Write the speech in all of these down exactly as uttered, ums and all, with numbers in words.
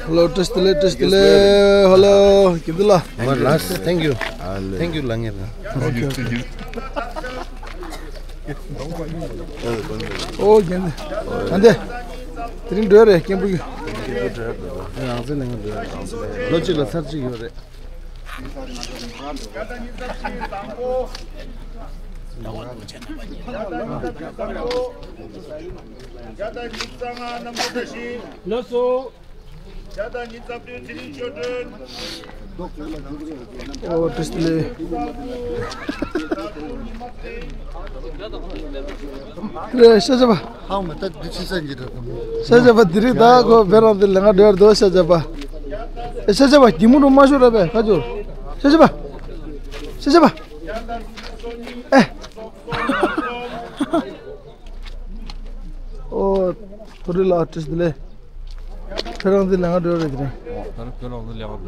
Hello, བཀྲ་ཤིས་བདེ་ལེགས། བཀྲ་ཤིས་བདེ་ལེགས། Hello, སྐྱིད་སྡུག་ལགས། Well, last, thank you. Thank you, ལགས་ངེར། Okay, okay. ཨོ་རྒན་ལགས། ཨ་འདི། དེ་རིང་འགྲོ་ཡ་རེད་སྐད་འབོད་ཀྱི། ང་ཚོ་ལས་ང་འགྲོ་ཡ། ལོ་གཅིག་ལ་ཚར་གཅིག་ཡོད་རེད། ལགས་སོ། ཨོ་བཀྲ་ཤིས་བདེ་ལེགས། ཤ་ཆེ་བ། ཧང་མ་ད་འདི་ཕྱི་ས་འགྱེད་ར་དང་། ཤ་ཆེ་བ་འདི་རིགས་ད་ཁོ་བེ་རང་འདི་ལས་ང་འགྲོ་ཡར་འདུག་ཤ་ཆེ་བ། ཨེ་ཤ་ཆེ་བ་གྱི་མུ་རུ་མ་ཤོར་ར་བས་ཁ་ཅོར། ཤ་ཆེ་བ། ཤ་ཆེ་བ། ཨེ། ཨོ། ཐོ་རི་ལ་བཀྲ་ཤིས་བདེ་ལེགས། ཁྱེད་རང་ཚོའི་ལས་ཀ་འགྲོ་རེད་དེ་རིང་།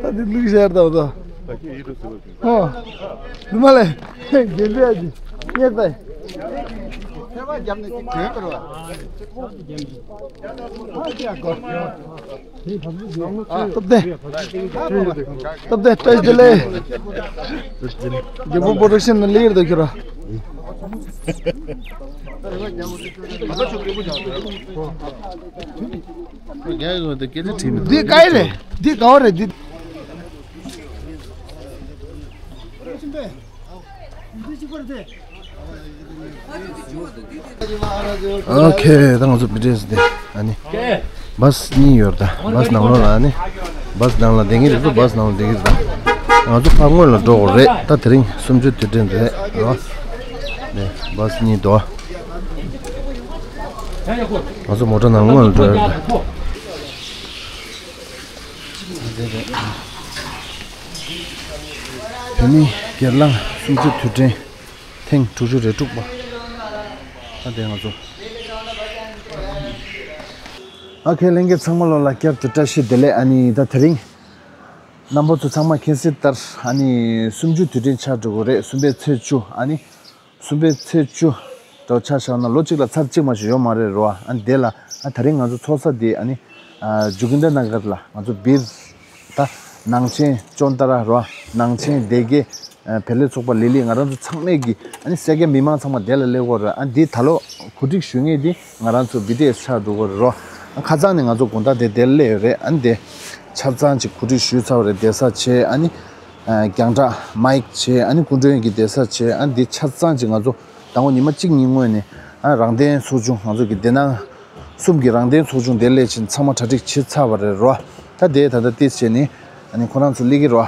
ད་ནི་ལུག་ཤར་དང་དོ། ཨོ། ནུ་མ་ལས། རྒན་པའི་ཨ་ཅི། ངས་ད། ཐེ་བ་རྒྱབ་ནས་ཅིག་གྱོན་དགོས་རེད་བ། སྟོབས་ལྡན། སྟོབས་ལྡན་བཀྲ་ཤིས་བདེ་ལེགས། རྒྱལ་པོ་པོ་རོ་ཤན་ནི་ལིར་དུ་ཁྱོད་ར། འདི་ག་ཡི་རེད། འདི་ག་བ་རེད་འདི། ཨོ་ཁེ། ད་ང་ཚོ་བི་ཏི་ཨེས་དེ་ཨ་ནི་བཱས་གཉིས་ཡོད་ད། བཱས་ནང་ལོགས་ལ་ཨ་ནི་བཱས་ནང་ལ་བསྡད་ཀྱི་རེད་ད། བཱས་ནང་ལ་བསྡད་ཀྱི་རེད་ད། ང་ཚོ་ཕར་སྔོན་ལ་འགྲོ་དགོས་རེད་ད། དེ་རིང་གསུམ་བཅུའི་དུས་དྲན་རེད་རོ། ནས་བཱས་གཉིས་འདུག་ང་ཚོ་མོ་ཊ་ནང་སྔོན་ལ་འགྲོ་ཡོད་ད། དེ་ནི་སྒེར་ལངས་གསུམ་བཅུའི་དུས་དྲན་ཐེངས་དྲུག་ཅུ་རེ་དྲུག་པ། ད་དེ་ང་ཚོ། ཨ་ཁེ། ལྷན་རྒྱས་ཚང་མ་ལོ་ལ་བསྐྱར་དུ་བཀྲ་ཤིས་བདེ་ལེགས། ཨ་ནི་ད་དེ་རིང་རྣམ་པ་ཚོ་ཚང་མ་མཁྱེན་གསལ་ལྟར་ཨ་ནི་གསུམ་བཅུའི་དུས་དྲན་ཆགས་འགྲོ་གི་རེད། གསུམ་པའི་ཚེས་བཅུ། ཨ་ནི་གསུམ་པའི་ཚེས་བཅུ་འདྲ་ཆ་བཞག་ན་ལོ་གཅིག་ལ་ཚར་གཅིག་མ་ཞིག་ཡོད་མ་རེད་རོ། ཨ་ནི་དེ་ལ་ཨ་དེ་རིང་ང་ཚོ་ཚོགས་ས་དེ་ཨ་ནི་ཇོ་གིན་དར་ན་གར་ལ་ང་ཚོ་སྦིར། ད་ནང་ཆེན་ཅོན་ཏ་ར་རོ། ནང་ཆེན་སྡེ་དགེ། བལ་ལས་ཚོགས་པ་ལི་ལི་ང་རང་ཚོ་ཚང་མས་ཀྱི་ཨ་ནི་སེར་སྐྱ་མི་མང་ཚང་མ་དེ་ལ་སླེབས་ཡོད་རེད། ཨ་འདི་ད་ལོ་གོ་སྒྲིག་ཞུ་མཁན་འདི་ང་རང་ཚོ་བི་ཏི་ཨེས་ཆགས་འགྲོ་གི་རེད་རོ། ཨ་ཁ་སང་ནས་ང་ཚོ་དགོང་དག་དེ་དེར་སླེབས་ཡོད་རེད། ཨ་འདི་ཆ་ཚང་ཅིག་གོ་སྒྲིག་ཞུས་ཚར་བ་རེད། བསྡད་ས་བྱས། ཨ་ནི་རྒྱང་བསྒྲགས་མའིག་བྱས། ཨ་ནི་སྐུ་མགྲོན་གྱི་བསྡད་ས་བྱས། ཨ་འདི་ཆ་ཚང་ཅིག་ང་ཚོ་ཟླ་ངོ་ཉི་མ་གཅིག་གཉིས་སྔོན་ནས་ཨ་རང་བཙན་ཚོགས་ཆུང་ང་ཚོ་གི་སྡེ་ནང་གསུམ་གྱི་རང་བཙན་ཚོགས་ཆུང་དེ་སླེབས་ཕྱིན་ཚང་མ་གྲ་སྒྲིག་བྱས་ཚར་བ་རེད་རོ། ད་དེ་ད་ལྟ་ཏིས་བྱས་ནས་ཨ་ནི་ཁོ་རང་ཚོ་སླེབས་ཀྱི་རོ།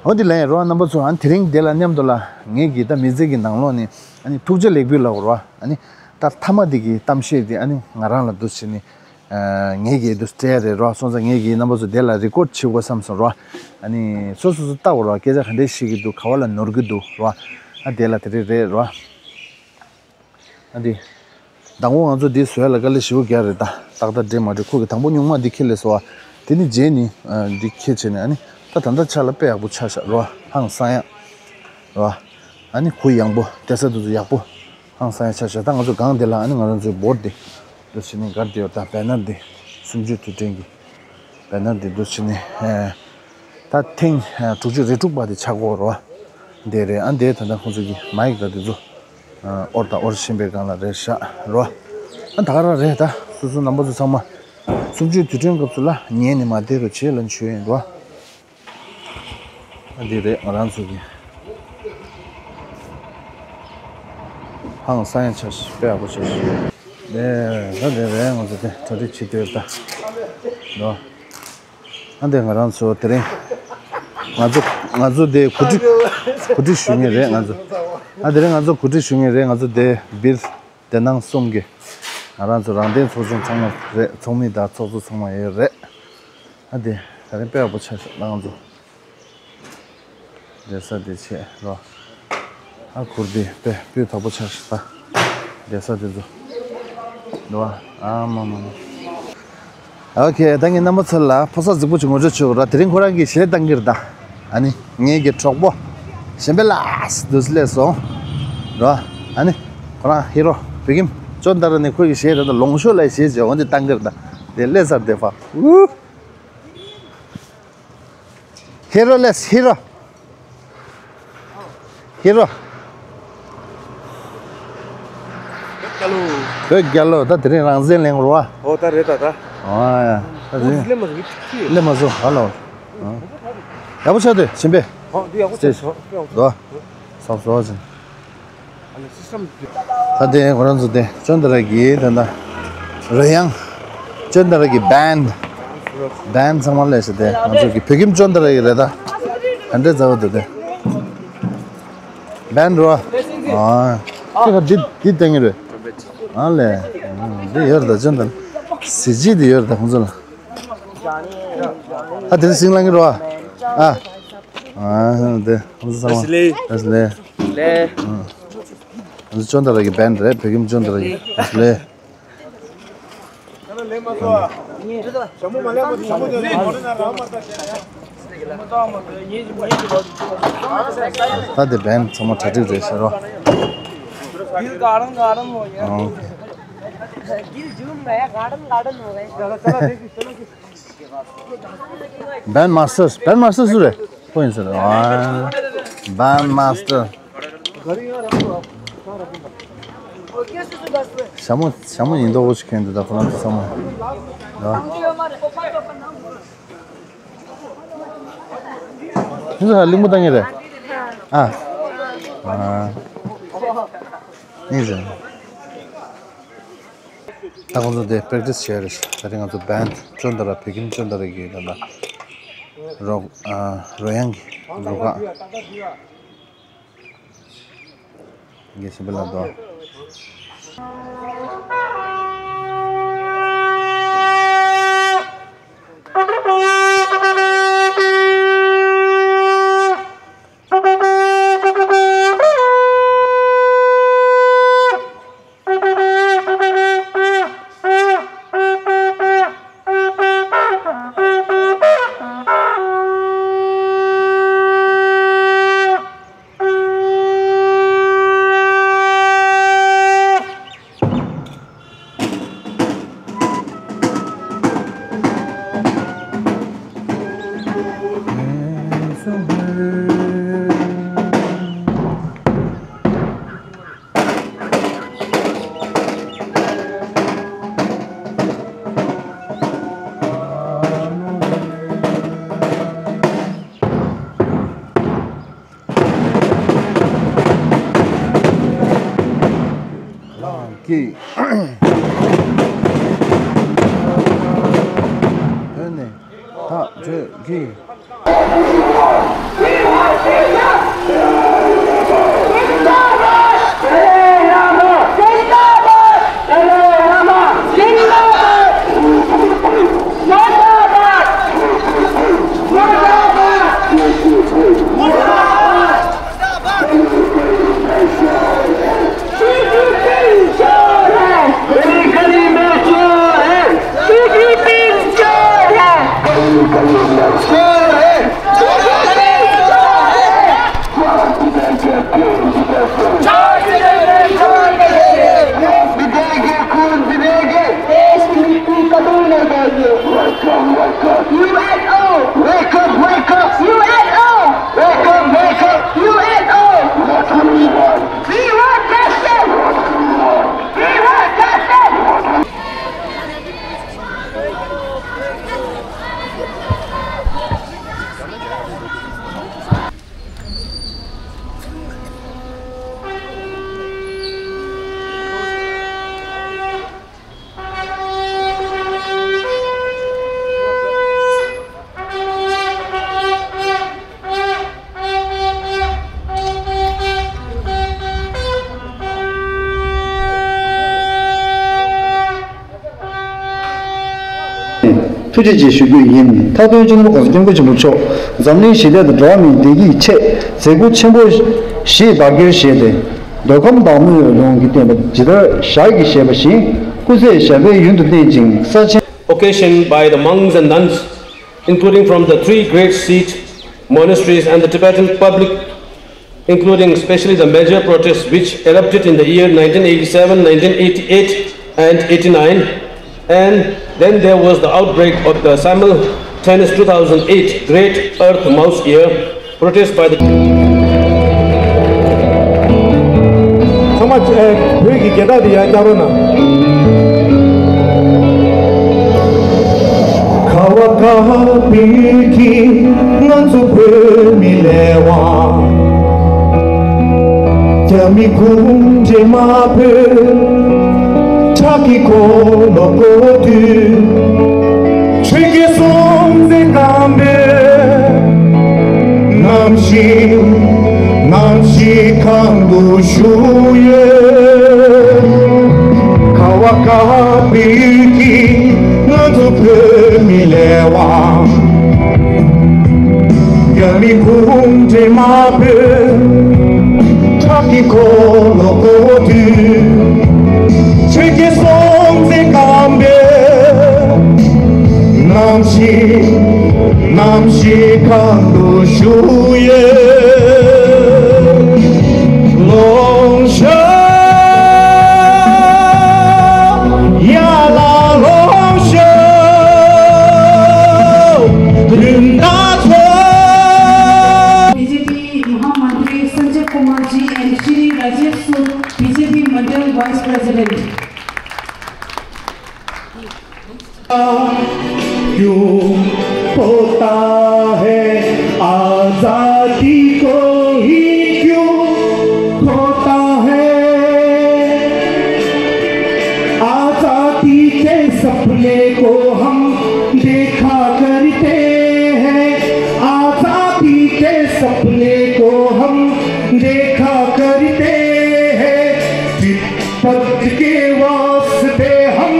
འོ་འདི་ལན་རོ་རྣམ་པ་ཚོ། ཨ་ནི་དེ་རིང་དེ་ལ་མཉམ་དུ་ལ་ངེད་ཀྱི་ད་མི་ཚེ་གི་ནང་ལོགས་ནས་ཨ་ནི་ཐུགས་རྗེ་ལེགས་འབུལ་ལབ་རོ། ཨ་ནི་ད་མཐའ་མ་འདི་གི་གཏམ་བཤད་འདི་ཨ་ནི་ང་རང་ལ་འདུག་བྱས་ནས་ངེད་ཀྱིས་འདུག་སྤྲད་རེད་རོ། སོང་ཙང་ངེད་ཀྱིས་རྣམ་པ་ཚོ་དེ་ལ་རི་ཀོཌ་བྱེད་དགོས་བསམ་སོང་རོ། ཨ་ནི་སོ་སོ་སོ་ལྟ་དགོས་རོ། སྐད་ཆ་ག་འདྲས་བཤད་ཀྱི་འདུག་ག་བ་ལ་ནོར་གྱི་འདུག་རོ། ཨ་དེ་ལ་དེ་རེད་རེད་རོ། ཨ་འདི། མདང་དགོང་ང་ཚོ་འདི་བཟོ་ཡ་ལ་དཀའ་ལས་ཞེ་པོ་རྒྱག་རེད་ད། ཏག་ཏག་འདྲེ་མ་འདྲེ་ཁོ་གི་དང་པོ་སྨྱུག་མ་འདི་ཁྱེར་ལས་སོ། ཨ་དེ་ནི་རྗེས་ནི་ཨ་འདི་ཁྱེར་བྱས་ནས། ཨ་ནི་ད་ད་ལྟ་ཆ་ལ་དཔེ་ཡག་པོ་ཆགས་ཤག་རོ། ཧང་སང་ཡག་རོ། ཨ་ནི་གུ་ཡངས་པོ། བསྡད་ས་དེ་ཚོ་ཡག་པོ། ཧང་སང་ཡག་ཆགས་ཤག་ད་ང་ཚོ་སྒང་དེ་ལ་ཨ་ནི་ང་རང་ཚོའི་བོར་ཌི་འདི་འདུག་བྱས་ནས་སྒར་དེ་ཡོད་ད། བེ་ནར་འདི་གསུམ་བཅུའི་དུས་དྲན་གྱི་བེ་ནར་འདི་འདུག་བྱས་ནས། ཨ་ད་ཐེངས་ཨ་དྲུག་ཅུ་རེ་དྲུག་པ་དེ་ཆགས་ཀྱི་ཡོད་རེད་བ། འདི་རེད། ཨ་འདི་ད་ལྟ་ཁོང་ཚོ་གི་མའིག་དང་དེ་ཚོ་ཨ་ཨོར་དང་ཨོར་ཤེས་པའི་སྒང་ལ་རེད་ཤག་རོ། ཨ་ད་ག་རང་རེད་ད། སོ་སོ་རྣམ་པ་ཚོ་ཚང་མ་གསུམ་བཅུའི་དུས་དྲན་སྐབས་སུ་ལ་ཉན་ནས་མ་བསྡད་རོགས་བྱེད་ལབ་ཞུ་ཡིན་རོ། ཨ་འདི་རེད་ང་རང་ཚོ་གི། ཧང་སང་ཡག་ཆགས་ཤག་དཔེ་ཡག་པོ་ཆགས་ཤག་ཨེ་ད་འདི་རེད། ང་ཚོ་དེ་གྲ་སྒྲིག་བྱེད་དུས་ད་རོ། ཨ་འདི་ང་རང་ཚོ་དེ་རིང་ང་ཚོ་ང་ཚོ་དེ་གོ་སྒྲིག་གོ་སྒྲིག་ཞུ་མཁན་རེད་ང་ཚོ། ཨ་དེ་རིང་ང་ཚོ་གོ་སྒྲིག་ཞུ་མཁན་རེད། ང་ཚོ་དེ་སྦིར་སྡེ་ནང་གསུམ་གྱི་ང་རང་ཚོ་རང་བཙན་ཚོགས་ཆུང་ཚང་མ་རེད། ཚོགས་མི་དང་ཚོགས་གཙོ་ཚང་མ་ཡོད་རེད། ཨ་དེ་དེ་རིང་དཔེ་ཡག་པོ་ཆགས་ཤག་ང་ཚོ། བསྡད་ས་དེ་བྱས་རོ། ཨ་གུར་དེ་དཔེ་སྤུས་དག་པོ་ཆགས་ཤག་ད། བསྡད་ས་དེ་ཚོ་རོ། ཨ་མ་མ་མ། ཨོ་ཁེ། ད་ངས་རྣམ་པ་ཚོ་ལ་ཕོ་གསར་རྫིག་པོ་ཅིག་ངོ་སྤྲོད་བྱེད་དགོས་ར། དེ་རིང་ཁོ་རང་གིས་གཞས་བཏང་གི་རེད་ད། ཨ་ནི་ངེད་ཀྱི་གྲོགས་པོ་གཞན་པའི་ལ་སི་དུ་སི་ལས་སོང་རོ། ཨ་ནི་ཁོ་རང་ཧི་རོ་བོད་ཁྱིམ་ཅོན་ཏ་ར་ནས་ཁོ་གི་གཞས་རེད་ད། ལོང་ཤོ་ལ་གཞས་བྱས། འོན་ཏེ་བཏང་གི་རེད་ད། དེ་ལས་སར་དེ་ཕ། ཨུ། ཧི་རོ་ལས་ཧི་རོ། ཧི་རོ། རྒྱལ་ལོ། བོད་རྒྱལ་ལོ། ད་དེ་རིང་རང་བཙན་ལེན་རོ་ཨ། ཨོ་ད་རེད་ད་ད། ཨ་ཡ། ད་དེ་རིང་ལེན་མ་སོང་གི་ཐིག་ཐིག་ལེན་མ་སོང་ཧ་ལོ། ཡག་པོ་ཆགས་དུས་ཕྱིན་པས། ཧོ་འདི་ཡག་པོ་ཆགས་སོང་། དོ། སོབ་སོབ་ཅིང་། ད་དེ་ཁོ་རང་ཚོ་དེ་ཅོན་ཏ་ར་གི་ད་ད་རོལ་དབྱངས། ཅོན་ཏ་ར་གི་བན། བན་ཚང་མ་ལས་ཤི་དེ་ང་ཚོ་གི་བོད་ཁྱིམ་ཅོན་ཏ་ར་གི་རེད་ད། ག་འདྲས་མཛའ་བོ་འདུག་དེ། བན་རོ། ཨ། ཁྱེད་ཁ་འདི་འདི་བསྟན་གི་རེད། ཨ་ལས། འདི་ཡོད་རེད་ད་ཅོན་ཏ་ར། གཟི་བརྗིད་འདི་ཡོད་རེད་ད་ཁོང་ཚོ་ལ། ཨ་དེ་རིང་སིང་ལང་གི་རོ། ཨ། ཨ་དེ་ཁོང་ཚོ་ཚང་མ། ཨ་ལས། ལས། ཨ། ང་ཚོ་ཅོན་ཏ་ར་གི་བན་རེད། བོད་ཁྱིམ་ཅོན་ཏ་ར་གི་ལས། ད་དེ་བན་ཚང་མ་གྲ་སྒྲིག་རེད་ཟེར་རོ། ཨོ་ཁེ། བན་མ་སི་ཊར། བན་མ་སི་ཊར་སུ་རེད། ཁོ་ཡིན་ཟེར། ཨ། བན་མ་སི་ཊར། ཞྭ་མོ་ཞྭ་མོ་ཡིན་མདོག་པོ་ཞིག་གྱོན་འདུག་ད་ཁོ་རང་ཚོ་ཚང་མ། ཡ། ཁྱེད་ཚོ་ཧ་གླིང་བུ་བཏང་ངེས་རེད། ཨ། ཨ། ཨིན་ཟེར། ད་ཁོང་ཚོ་དེ་པེག་ཊི་སི་བྱས་རེད། ད་རིང་ང་ཚོ་བན་ཅོན་ཏ་ར་བོད་ཁྱིམ་ཅོན་ཏ་ར་གི་ད་ལྟ་རོག་ཨ་རོལ་དབྱངས་ཀྱི་རུ་ཁག་གི་ཞིམ་པོ་ལ་དོ། ལགས་ཀྱིས། དོན་ནི་ཐག་གཅོད་ཀྱིས། Wake up, wake up! U N O! Wake up, wake up! U N O! Wake up, wake up! U N O! What do we want? We want justice! What do we want? We want justice! ཐུགས་རྗེ་ཆེ་ཞུ་རྒྱུ་ཡིན། མཐའ་དོན་སྤྱི་ནོར་༸གོང་ས་༸སྐྱབས་མགོན་ཆེན་པོ་མཆོག་འཛམ་གླིང་ཞི་བདེ་དང་འགྲོ་བ་མིའི་བདེ་སྐྱིད་ཆེད་མཛད་ཁུར་ཆེན་པོ་ཞིག་བདག་གིར་བཞེས་ཏེ། མདོ་ཁམས་བདག་མོའི་ལུང་གིས་བསྟན་པ་ཇི་ལྟར་ཞལ་གྱིས་བཞེས་པ་བཞིན་སྐུ་ཚེ་ཞབས་པད་ཡུན་དུ་བརྟན་ཅིང་ས་ཆེན། Occasion by the monks and nuns, including from the three great seat monasteries and the Tibetan public, including especially the major protests which erupted in the year nineteen eighty-seven, nineteen eighty-eight and eighty-nine, And then there was the outbreak of the simultaneous two thousand eight Great Earth Mouse Year protest by the ཚང་མ་བོད་ཀྱི་རྒྱལ་དར་དེ་ཡར་བཀྱག་རོགས་གནང་། ཁ་བ་དཀར་པོའི་གི་ང་ཚོ་བོད་མི་ལས་དབང་། རྒྱ་མི་གུང་ཁྲན་དམར་པོའི་ཁྲག་གི་འཁོར་ལོ་བསྐོར་དུས། ཆོས་རྒྱལ་སྲོང་བཙན་སྒམ་པོས་ནམ་ཞིག་ནམ་ཞིག་གང་དུ་བཞུགས་ཡོད། ཁ་བ་དཀར་པོའི་གི་ང་ཚོ་བོད་མི་ལས་དབང་། རྒྱ་མི་གུང་ཁྲན་དམར་པོའི་ཁྲག་གི་འཁོར་ལོ་བསྐོར་དུས། ཆོས་རྒྱལ་སྲོང་བཙན་སྒམ་པོས་ནམ་ཞིག་ནམ་ཞིག་གང་དུ་བཞུགས་ཡོད། ལོངས་ཤོག་ཡར་ལ་ལོངས་ཤོག་བདུན་ཟླ་ཚོ། बीजेपी महामंत्री संजय कुमार जी and श्री राजेश सूद, बीजेपी मंडल vice president. क्यों होता है आजादी को ही क्यों होता है? आजादी के सपने को हम देखा करते हैं, आजादी के सपने को हम देखा करते हैं। पद के वास्ते हम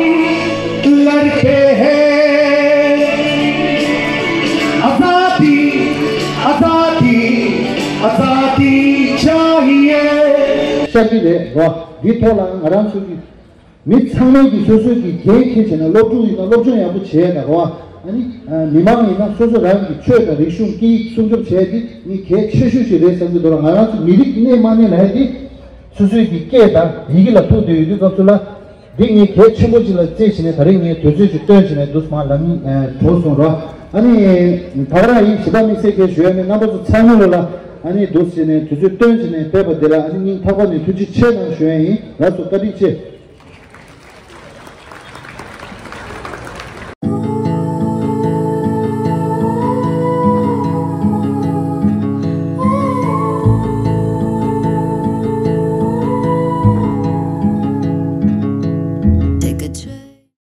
लड़ते हैं। आजादी, आजादी, आजादी चाहिए। ཤར་གྱི་རེད་རོ། འདི་ཐོག་ལ་ང་རང་ཚོ་གི་མི་ཚང་མས་ཀྱི་སོ་སོའི་གི་འགན་འཁྱེར་བྱས་ནས་སློབ་ཕྲུག་ཡིན་ན་སློབ་སྦྱོང་ཡག་པོ་བྱས་དང་རོ། ཨ་ནི་མི་མང་ཡིན་ན་སོ་སོ་རང་གི་ཆོས་དང་རིག་གཞུང་སྐད་ཡིག་སྲུང་སྐྱོབ་བྱས་ཏེ་ནི་གལ་ཆེ་ཤོས་ཤིག་རེད་བསམ་གྱི་འདུག་ལ། ང་རང་ཚོ་མི་རིགས་གནས་མ་གནས་ལ་ཧད་དེ། སོ་སོའི་གི་སྐད་དང་ཡི་གེ་ལ་ཐུག་བསྡད་ཡོད་དུས་སྐབས་སུ་ལ། འདི་ངས་གལ་ཆེན་པོ་ཅིག་ལ་བརྩིས་བྱས་ནས་ད་རེས་ངས་དུས་ཚོད་ཅིག་བཏོན་བྱས་ནས་འདུག་མ་ལབ་ནི་གྲོགས་སོང་རོ། ཨ་ནི་ད་ག་རང་ཡིན་ཞེ་དྲག་དམིགས་བསལ་གལ་ཞུ་ཡ་མེད། རྣམ་པ་ཚོ་ཚང་མ་ལོ་ལ་ཨ་ནི་འདུག་བྱས་ནས་དུས་ཚོད་བཏོན་བྱས་ནས་ཕེབས་པ་དེ་ལ་ཨ་ནི་སྙིང་ཐག་པ་ནས་ཐུགས་རྗེ་ཆེ་གནང་ཞུ་ཡ་ཡིན། ལགས་སོ། བཀའ་དྲིན་ཆེ།